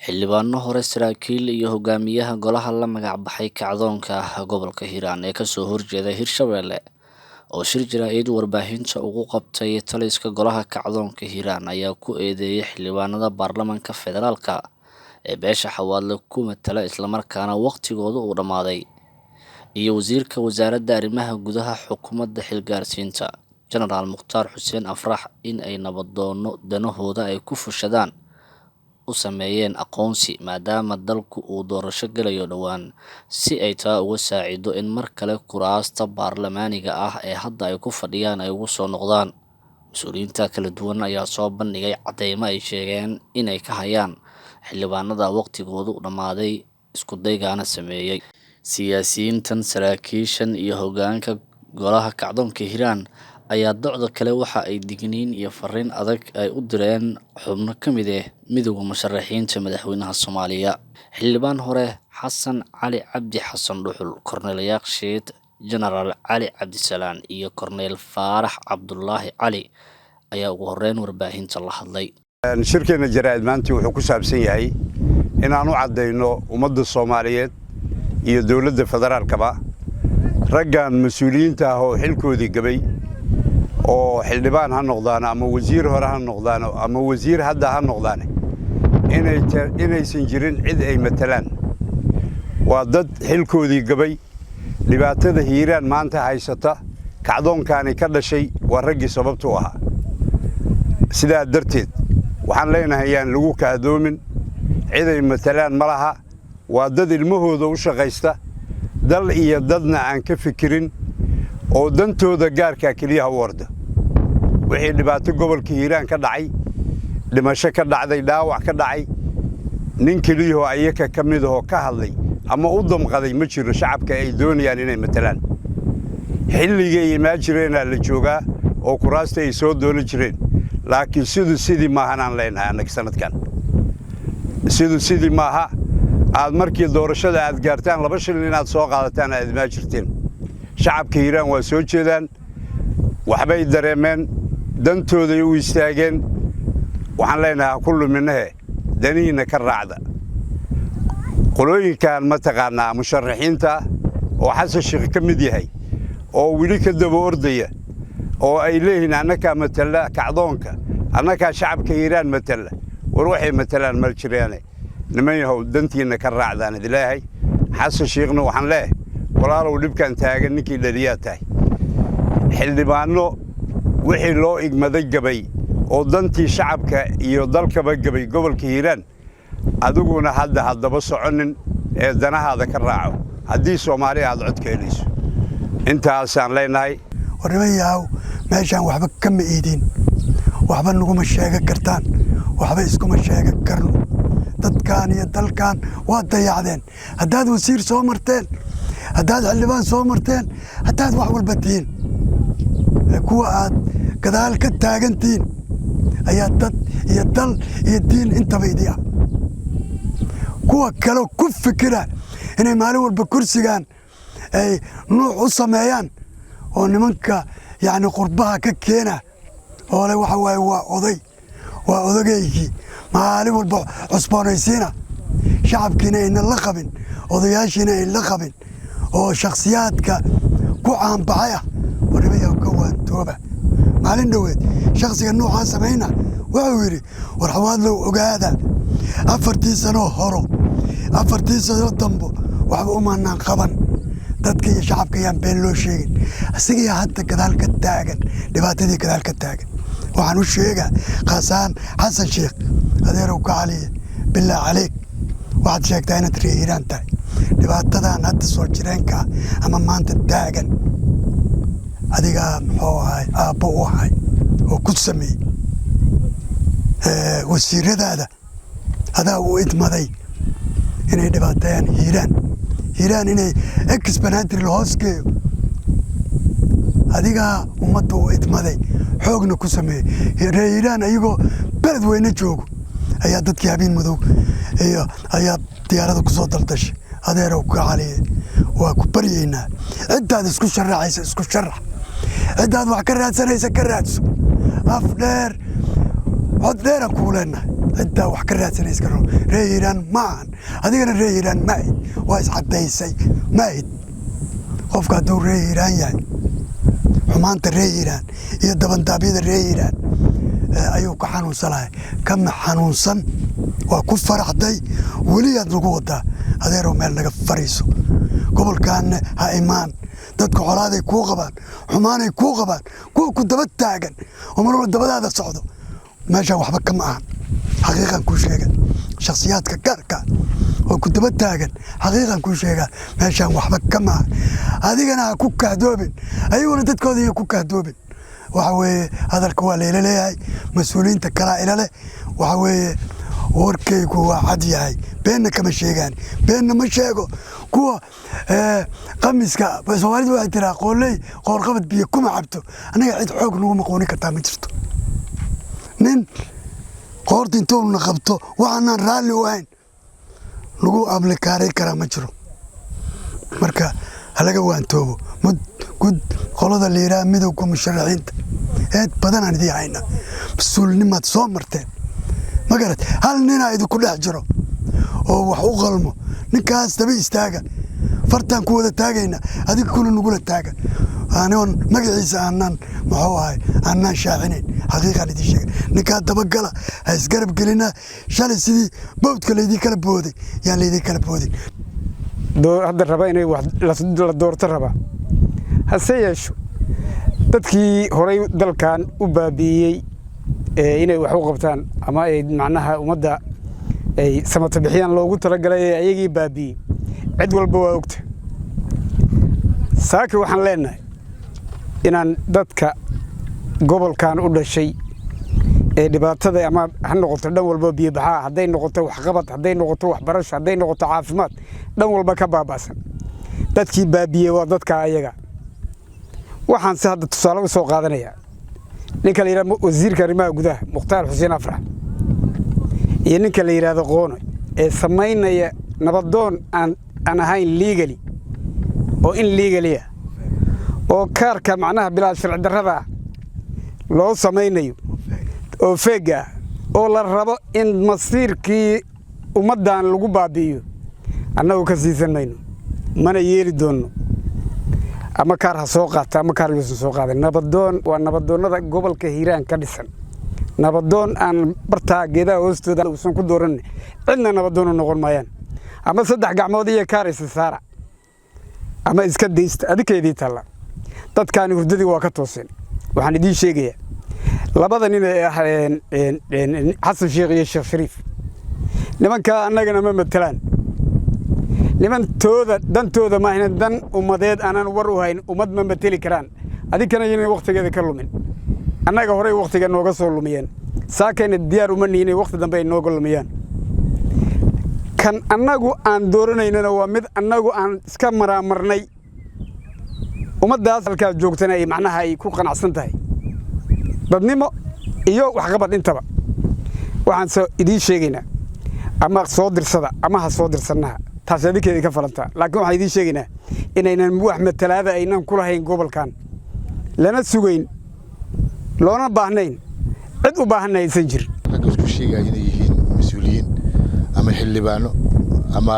Xildhibaano hore, saraakiil iyo hogaamiyaha golaha la magac baxay kacdoonka gobolka Hiiraan ee kasoo horjeeda Hirshabelle oo shir jaraa'id warbaahinta ugu qabtay taliska golaha kacdoonka Hiiraan ayaa ku eedeeyay xildhibaanada baarlamaanka federaalka ee beesha Xawaadle ku matala, islamarkaana waqtigooda uu dhammaaday, iyo wasiirka wasaaradda arrimaha gudaha xukuumadda xilgaarsiinta Jenaraal Mukhtaar Xuseen Afrax in ay nabadoono danahooda ay ku fushadaan u sameeyeen aqoonsi, maadaama dalku uu doorasho galayo dhowaan, si ay taa uga saacido in mar kale kuraasta baarlamaaniga ah ee hadda ay ku fadhiyaan ay ugu soo noqdaan. Mas-uuliyiinta kala duwan ayaa soo bandhigay cadeymo ay sheegeen inay ka hayaan xildhibaanada waqtigoodu dhammaaday isku daygaana sameeyey. Siyaasiyiintan, saraakiishan iyo hogaanka golaha kacdoonka Hiiraan ayaa docda kale waxa ay digniin iyo fariin adag ay u direen xubno ka mid ah midowda musharaxiinta madaxweynaha Soomaaliya. Xildhibaan hore Xasan Cali Cabdi Xasan Dhuxul, Korneyl Yaaqshiid, Jenaraal Cali Cabdisalaan iyo Korneyl Faarax Cabdulaahi Cali ayaa ugu horeyn warbaahinta la hadlay. Shirkeenna jaraa'id maantii wuxuu ku saabsan yahay inaan u caddayno ummadda Soomaaliyeed iyo dowladda federaalkaba raggan mas-uuliyiinta ah oo xilkoodii gabay, oo xildhibaan ha noqdaan ama wasiir hore ha noqdaan ama wasiir hadda ha noqdaane, inaysan jirin cid ay matalaan. Waa dad xilkoodii gabay. Dhibaatada Hiiraan maanta haysata, kacdoonkaani ka dhashay, waa raggii sababtu ahaa. Sidaa darteed waxaan leenahay yaan lagu kaadoomin. Ciday matalaan ma laha. Waa dad ilmahooda u shaqaysta, dal iyo dadna aan ka fikirin, oo dantooda gaarkaa keliyaha u orda. Wixii dhibaato gobolka Hiiraan ka dhacay, dhimasho ka dhacday, dhaawac ka dhacay, nin keliyahoo ayaka ka midahoo ka hadlay ama u damqaday ma jiro. Shacabka ay doonayaan inay matalaan, xilligay imaan jireenaa la joogaa oo kuraasta ay soo doonan jireen, laakiin sidu sidii maahan aan leenahay annaga. Sanadkan sidu sidii maaha. Aad markii doorashada aad gaartaan 2 shilin inaad soo qaadataan aad imaan jirteen. Shacabka Hiiraan waa soo jeedaan, waxbay dareemeen, dantooday u istaageen. Waxaan leenahay ha ku luminahe, danihiinna ka raacda. Qolooyinkan mataqaannaa musharaxiinta oo Xasan Sheekh ka mid yahay oo weli ka daba ordaya oo ay leeyihiin annakaa matala kacdoonka, annakaa shacabka Hiiraan matala, war waxay matalaan mal jiraane. Niman yahow, dantiinna ka raacdaan idilaahay. Xasan Sheekhna waxaan leeyahay, walaalow, dhibkan taagan ninkii dhaliyaa tahay. Xildhibaanno wixii loo igmaday gabay oo dantii shacabka iyo dalkaba gabay gobolka Hiiraan, adiguna hadda haddaba soconin ee danahaada ka raaco haddii Soomaali aad cod ka helayso. Intaasaan leenahay. War niman yahow, meeshaan waxba kama iidin, waxba naguma sheegan kartaan, waxba iskuma sheegan karno. Dadkan iyo dalkan waa dayacdeen. Haddaad wasiir soo marteen, haddaad xildhibaan soo marteen, haddaad wax walba tihiin, kuwa aad gadaal ka taagan tihiin ayaa dad iyo dal iyo diin intaba idii ah. Kuwa kaleo ku fikira inay maalin walba kursigan ay nuuc u sameeyaan oo nimanka yacni qurbaha ka keena oo le waxa waaye waa oday, waa odageygii, maalin walba cusboonaysiina, shacabkiina ayna la qabin, odayaashiina ay la qabin, oo shakhsiyaadka ku caanbaxay ah, oo nimanyaa ka waantooba. Maalin dhoweed shakhsiga noocaa samayna wuxuu yidhi, war Xawaadlow, ogaada, 4-tii sanoo horo, 4-tii sanoo dambo waxba umaanaan qaban. Dadka iyo shacabka ayaan been loo sheegin. Isagiyaa hadda gadaal ka taagan, dhibaatadii gadaal ka taagan. Waxaan u sheegaa khaasaan Xasan Sheekh, adeerow ka caliye, bilaa caleyk, waxaad sheegtaa inaad reer Hiiraan tahay. Dhibaatadan hadda soo jireenka ama maanta taagan adigaa muxuu ahay aabbo u ahay oo ku sameeyey. Wasiiradaada adaa u idmaday inay dhibaateeyaan Hiiraan, Hiiraan inay ex Banaadir la hoos geeyo. Adigaa ummadda u idmaday, xoogna ku sameeyey. Reer Hiiraan ayagoo beled weyne joogo ayaa dadkii habeen madow iyo ayaa diyaarada ku soo daldashay. Adeerow ka caliye, waa ku baryaynaa, ciddaad isku sharaxaysa isku sharax, ciddaad wax ka raadsanaysa ka raadso. Af dheer. Cod dheeraan kuu leenahay. Ciddaa wax ka raadsanaysa karo Reer Hiiraan ma ahan, adigana Reer Hiiraan ma ahid, waa iscadaysay, ma ahid. Qofka hadduu Reer Hiiraan yahay, xumaanta Reer Hiiraan iyo dabandaabyada Reer Hiiraan ayuu ka xanuunsanahay. Kama xanuunsan, waa ku faraxday, weliyaad lagu wadaa. Adeerow, meel naga fariiso, gobolkaanna ha imaan. Dadka colaaday kuu qabaan, xumaanay kuu qabaan, kuwa ku daba taagan oo marwalba dabadaada socdo meeshaan waxba kama ahan. Xaqiiqan kuu sheega, shakhsiyaadka gaarka oo ku daba taagan, xaqiiqan kuu sheegaa, meeshaan waxba kama ahan. Adigana ha ku kahdoobin, ayaguna dadkooda iyo ku kahdoobin. Waxa weeye, hadalka waa layla leeyahay, mas-uuliyiinta kalaa ila leh. Waxa weeye, warkaygu waa cad yahay, beenna kama sheegaan, beenna ma sheego. Kuwa qamiska, Soomaalidu waxay tiraa, "Qooley qoorqabad biyo kuma cabto." Annaga cid xoog nagu maquunin kartaa ma jirto. Nin qoorta intuuna qabto waxaanaan raalli u ahayn lagu ablikaaray karaa ma jiro. Marka halaga waantoobo mud gud qolada la yidhaha Midowga Musharaxiinta. Eed badanaan idiin hayna, mas-uulnimaad soo marteen, ma garat? Hal ninaa idinku dhex jiro oo wax u qalmo, ninkaas daba istaaga. Fartaan ku wada taagayna, adiga kuna nagula taaga, anigoon magaciisa aanaan, muxuu ahay, aanaan shaacinayn. Xaqiiqaan idiin sheegay, ninkaa dabagala, ha isgarab gelina. Shalay sidii bawdka laydin kala booday yaan laydin kala boodin. Hadda raba inay wax la doorto raba, hase yeesho dadkii horay dalkan u baabi'iyey inay wax u qabtaan ama ay macnaha ummadda ay samata bixiyaan loogu talagalay ee ayagii baabi'iyey, cid walba waa ogta. Saaki waxaan leenahay inaan dadka gobolkan u dhashay ee dhibaatada, ama ha noqoto dhan walba, biyobaxaa hadday noqoto, waxqabad hadday noqoto, waxbarasho hadday noqoto, caafimaad, dhan walba ka baaba'san, dadkii baabiyey waa dadka ayaga. Waxaan si hadda tusaale u soo qaadanayaa ninka la yidhahdo wasiirka arrimaha gudaha Mukhtaar Xuseen Afrax iyo ninka la yidhaahdo Qoono ee samaynaya nabadoon aan ahayn legally oo in legally ah oo kaarka macnaha bilaa sharci darrada ah loo samaynayo oo fake ah oo la rabo in masiirkii ummaddan lagu baabi'iyo. Annagu ka siisan mayno, mana yeeli doonno. Ama kaar ha soo qaata ama kaar yuusan soo qaadan, nabadoon waa nabadoonnada gobolka Hiiraan ka dhisan. Nabadoon aan bartaa geedaha hoostooda uusan ku dooran cidna nabadoon u noqon maayaan. Ama saddex gacmood iyo kaar isa saara ama iska daysta, adinkaydii taalla. Dadkaani hurdadii waa ka tooseen. Waxaan idiin sheegayaa labada nin ee ah Xasan Sheekh iyo Sheekh Shariif, nimankaa annagana ma matelaan. Nimantooda dantooda maahna, dan ummadeed aanan war u hayn, ummad ma mateli karaan. Adinkana inay wakhtigeeda ka lumin, annaga horey wakhtiga nooga soo lumiyeen, saakayna diyaar uma nihin inay wakhti dambe ay nooga lumiyaan. Kan annagu aan dooranaynana waa mid annagu aan iska maraamarnay, ummaddaas halkaas joogtana ay macnaha ay ku qanacsan tahay dadnimo iyo waxqabad intaba. Waxaan soo idiin sheegaynaa, ama soo dirsada ama ha soo dirsannaha, taas adinkeeda ka falantaa, laakiin waxaan idiin sheegaynaa inaynan wax matalaada aynan ku lahayn gobolkan, lana sugayn, loona baahnayn, cid u baahanna aysan jirin. Ragga isku sheegaya inay yihiin mas-uuliyiin ama xildhibaano ama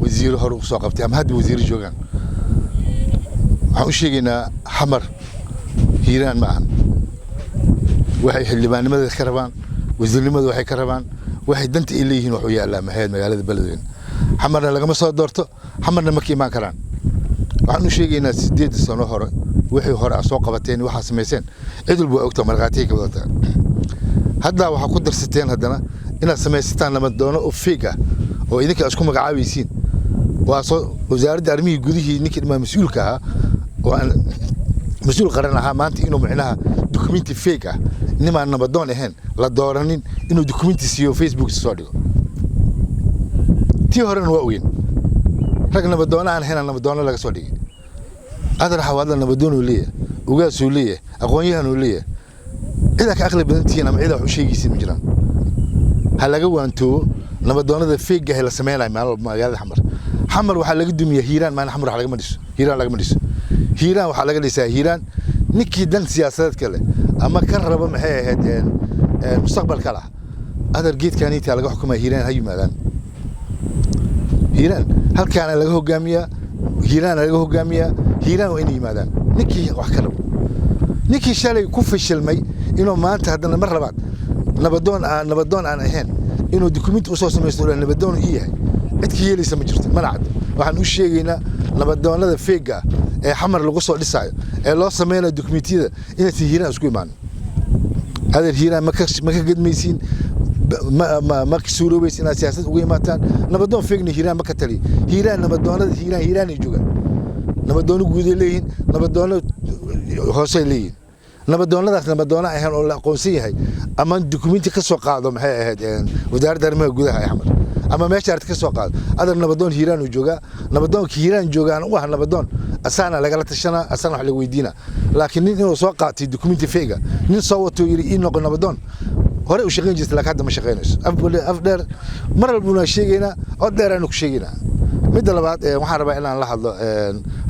wasiiro hore u soo qabtay ama hadda wasiiro joogaan, waxaan u sheegaynaa Xamar Hiiraan ma ahan. Waxay xildhibaannimada ka rabaan, wasiirnimada waxay ka rabaan, waxay danta ay leeyihiin waxu yaallaa maxayd magaalada Beledweyne. Xamarna lagama soo doorto, Xamarna ma ka imaan karaan. Waxaan u sheegaynaa 8 sano hore wixii hore aad soo qabateen, waxaa samayseen, cid walba waa ogtaa, markhaatiyay ka wadataa. Hadda waxaa ku darsateen haddana inaad samaysataan nabadoono oo fake ah oo idinka isku magacaabaysiin. Waa soo wasaaradda arrimihii gudihii ninkii dhimaa mas-uulka ahaa oo aan mas-uul qaran ahaa, maanta inuu micnaha dukumenti fake ah, nimaan nabadoon ahayn la dooranin, inuu dukumenti siiyo, Facebook soo dhigo. Tii horena waa ogeyn, rag nabadoona aan ahayn nabadoono laga soo dhigay. Adar Xawaadla nabadoonuu leeyahay, ugaasuu leeyahay, aqoon-yahanuu leeyahay. Cidaa ka aqli badan tihiin ama cidaa wax u sheegaysiin ma jiraan. Ha laga waantoobo nabadoonada fake ah la sameynayo maalin walba magaalada Xamar. Xamar waxaa laga dumiyaa Hiiraan, maalin Xamar wax lagama dhiso, Hiiraan lagama dhiso. Hiiraan waxaa laga dhisaa Hiiraan. Ninkii dan siyaasadeed kale ama ka raba maxay ahayd Mustaqbalka lah adar geedkaaniitaa laga xukumaya. Hiiraan ha yimaadaan, Hiiraan halkaana laga hogaamiyaa, Hiiraana laga hogaamiyaa. Hiiraan waa inay yimaadaan ninkii wax ka rabo. Ninkii shalay ku fashilmay inuu maanta haddana mar labaad nabadoon aan ahayn inuu dukumenti usoo samaysto, nabadoon ii yahay, cid ka yeelaysa ma jirto, mana caddo. Waxaan u sheegaynaa nabadoonnada feega ah ee Xamar lagu soo dhisaayo ee loo sameynayo dukumentiyada inaysan Hiiraan isku imaanin. Adeer, Hiiraan ma ka gedmaysiin, ma suuroobaysa inaad siyaasad uga imaataan. Nabadoon feegna Hiiraan ma ka taliyo. Hiiraan nabadoonada Hiiraan Hiiraanay joogaan. Nabadoono guuday leeyihiin, nabadoono hoosey leeyihiin. Nabadoonnadaas nabadoonno ahayn oo la aqoonsan yahay ama dukumenti ka soo qaado, maxay ahayd, wasaaradda arrimaha gudaha ee Xamar ama meesha arti ka soo qaado. Adar, nabadoon Hiiraan uu joogaa. Nabadoonka Hiiraan joogaan u ah nabadoon, asaana lagala tashanaa, asaana wax laga weydiinaa. Laakiin nin inuu soo qaatay dukumenti feega, nin soo wato yidhi ii noqo nabadoon, hore u shaqayn jirta, laakiin hadda ma shaqaynayso. Af dheer mar walbuna sheegaynaa, cod dheeraanu ku sheegaynaa. Midda labaad, waxaan rabaa inaan la hadlo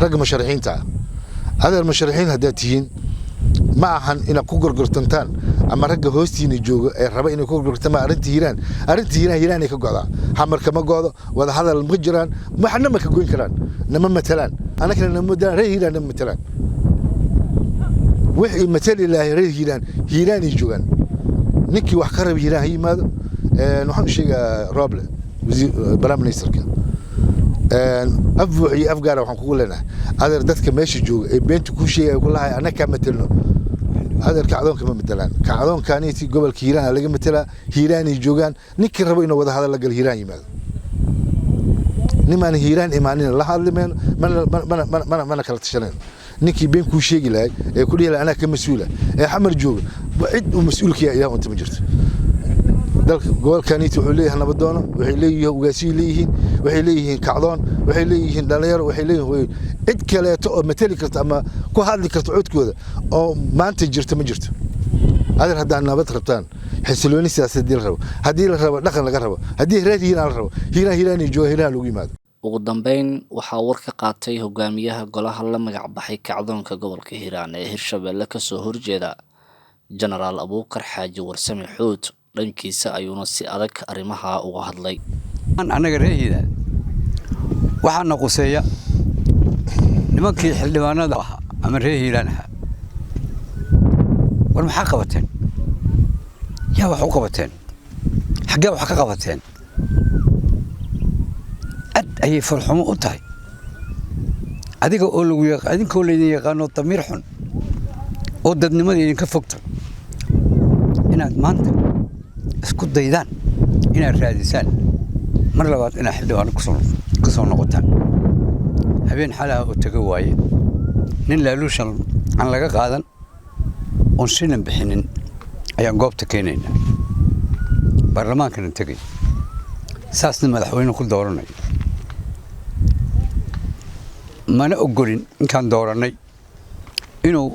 ragga musharaxiinta ah. Adeer, musharaxiin haddaad tihiin, ma ahan inaad ku gorgortantaan ama ragga hoostiina jooga ee raba inay ku gorgortamaan arrinta Hiiraan. Arrinta Hiiraan Hiiraanay ka go'daa, Xamarka ma go'do. Wada hadal ma jiraan, waxna ma ka goyn karaan. Nama matalaan annagana, nama matalaan reer Hiiraan, nama matalaan. Wixii matali lahay reer Hiiraan Hiiraanay joogaan. Ninkii wax ka raba Hiiraan ha yimaado. Waxaan u sheegaa Roble, wasiir prime ministerka, af buux iyo af gaara waxaan kugu leenahay: adeer, dadka meesha jooga ee beenta kuu sheegaya kulahay annaga kaa matelno, adeer, kacdoonka ma matelaan. Kacdoonkaaniiti gobolka Hiiraan laga matelaa, Hiiraanay joogaan. Ninkii rabo inuu wada hadal la galo Hiiraan yimaado. Nimaan Hiiraan imaanin la hadli mayno, mana kala tashanayno. Ninkii been kuu sheegi lahay ee ku dhihi lahay anaa ka mas-uula ee Xamar jooga, cid uu mas-uulka yahay Ilaah unta ma jirto. Dalka gobolkaniiti wuxuu leeyahay nabadoono, waxay leeyihiin ugaasiyay leeyihiin, waxay leeyihiin kacdoon, waxay leeyihiin dhalinyaro, waxay leeyihiin cid kaleeto oo matali karta ama ku hadli karta codkooda oo maanta jirta ma jirto. Adeer, haddaad nabad rabtaan, xasilooni siyaasadeed haddii la rabo, haddii la rabo dhaqan laga rabo, haddii reer Hiiraan la rabo, Hiiraan Hiiraanay jooga, Hiiraan lagu yimaado. Ugu dambeyn, waxaa war ka qaatay hogaamiyaha golaha la magac baxay kacdoonka gobolka Hiiraan ee Hirshabelle kasoo horjeeda, Jenaraal Abuukar Xaaji Warsame Xuud. Dhankiisa ayuuna si adag arrimaha uga hadlay. Annaga reer Hiiraan waxaana quseeya nimankii xildhibaanada ahaa ama reer Hiiraan ahaa. War maxaa qabateen? Yaa wax u qabateen? Xaggee wax ka qabateen? Aad ayay farxumo u tahay adiga oo lagu adinkoo laydin yaqaano damiir xun oo dadnimada idinka fogta inaad maanta isku daydaan inaad raadisaan mar labaad inaad xildhibaano ku soo noqotaan. Habeen xalaha oo tago waaye nin laaluushan aan laga qaadan oon shilan bixinin ayaan goobta keenaynaa, baarlamaankana tegay, saasna madaxweyne ku dooranayo. Mana ogolin inkaan doorannay inuu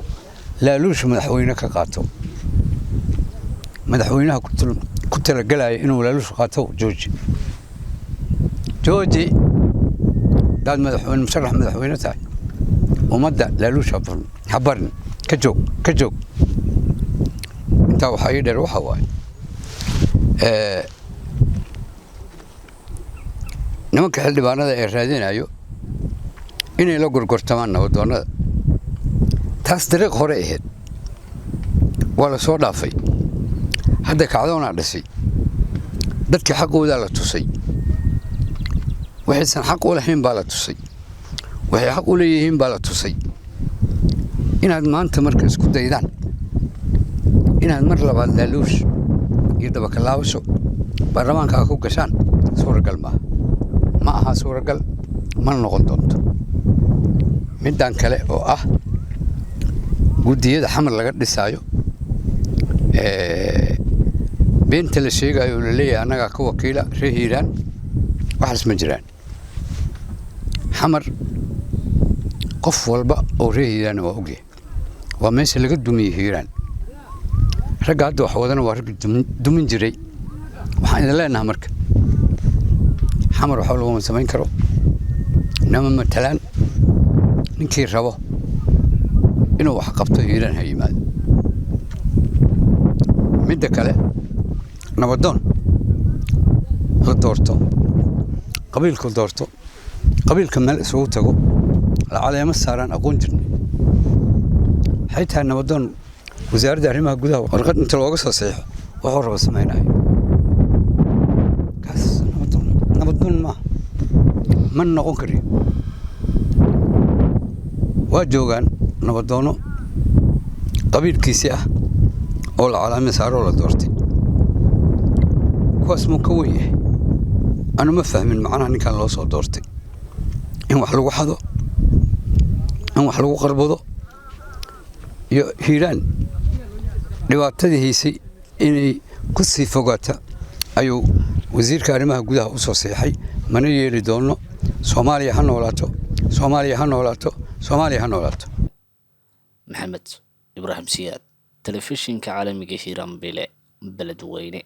laaluusha madaxweyne ka qaato. Madaxweynaha ku talagelaya inuu laaluusha qaato, jooji, jooji. Hadaad madaxweyne, musharax madaxweyne tahay, ummadda laaluusha ha barin, ka joog, ka joog. Intaa waxaa ii dheer, waxaa waaye nimanka xildhibaanada ee raadinayo inay la gorgortamaan nabadoonnada, taas dariiq hore ahayd, waa la soo dhaafay. Hadda kacdoonaa dhisay, dadkii xaqoodaa la tusay, waxaysan xaq u lahayn baa la tusay, waxay xaq u leeyihiin baa la tusay. Inaad maanta marka isku daydaan inaad mar labaad laaluush iyo dabakalaabasho baarlamaankaa ku gashaan, suuragal maaha, ma aha suuragal, mana noqon doonto. Middan kale oo ah guddiyada Xamar laga dhisaayo, beenta la sheegaayo oo laleeyahay annagaa ka wakiila reer Hiiraan, waxaas ma jiraan. Xamar qof walba oo reer Hiiraan waa ogyahay, waa meesha laga dumiyey Hiiraan. Ragga hadda wax wadana waa ragga dumin jiray. Waxaan idin leenahay marka, Xamar waxba laguma samayn karo, nama matalaan. Ninkii rabo inuu wax qabto Hiiraan ha yimaado. Midda kale, nabadoon la doorto, qabiilku doorto, qabiilka meel isugu tago, la caleemo saaraan aqoon jirnay. Waxay tahay nabadoon wasaaradda arrimaha gudaha warqad inta looga soo saxiixo wuxuu raba samaynayo. Kaas nabadoon nabadoon maaha, ma noqon kariyo. Waa joogaan nabadoono qabiilkiisii ah oo la calaamo saaroo la doortay. Kuwaas muu ka wen yahay? Anu ma fahmin macnaha ninkan loo soo doortay, in wax lagu xado, in wax lagu qarbado iyo Hiiraan dhibaatadii haysay inay ku sii fogaata ayuu wasiirka arrimaha gudaha u soo seexay. Mana yeeli doono. Soomaaliya ha noolaato, Soomaaliya ha noolaato, Soomaaliya ha noolaato. Maxamed Ibraahim Siyaad, Telefishinka Caalamiga Hiiraan Bile, Beledweyne.